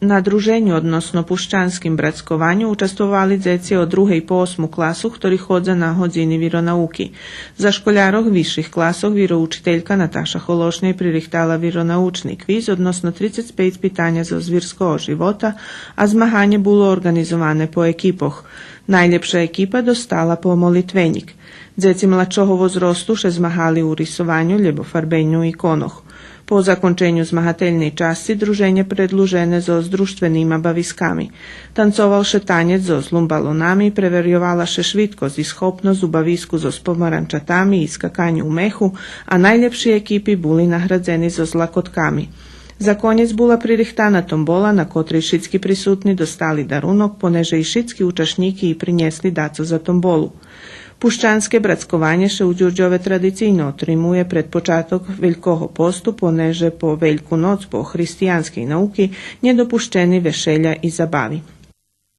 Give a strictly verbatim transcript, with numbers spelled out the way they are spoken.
На друженю, односно пущанским братскованю, участвовали дзеци од другей по осму класу, хтори ходза на годзини виронауки. За школярох висших класох вироучителька Наташа Холошнєй пририхтала виронаучни квиз, односно трицец пейц питаня зоз вирского живота, а змаганє було орґанизоване по екипох. Найлєпша екипа достала по молитвенїк. Дзеци младшого возросту ше змагали у рисованю лєбо фарбеню иконох. По законченю змагательней часци друженє предлужене зоз дружтвенима бависками. Танцовал ше танєц зоз лумбалонами, преверйовала ше швидкосц и схопносц у бависку зоз помаранчатами и скаканю у меху, а найлєпши екипи були наградзени зоз лакотками. За конєц була пририхтана томбола, на котрей шицки присутни достали дарунок, понеже и шицки учашнїки и принєсли дацо за томболу. Пущанске братскованє ше у Дюрдьове традицийно отримує пред початок Велького посту, понеже по Вельку ноц по християнскей науки нє допущени вешеля и забави.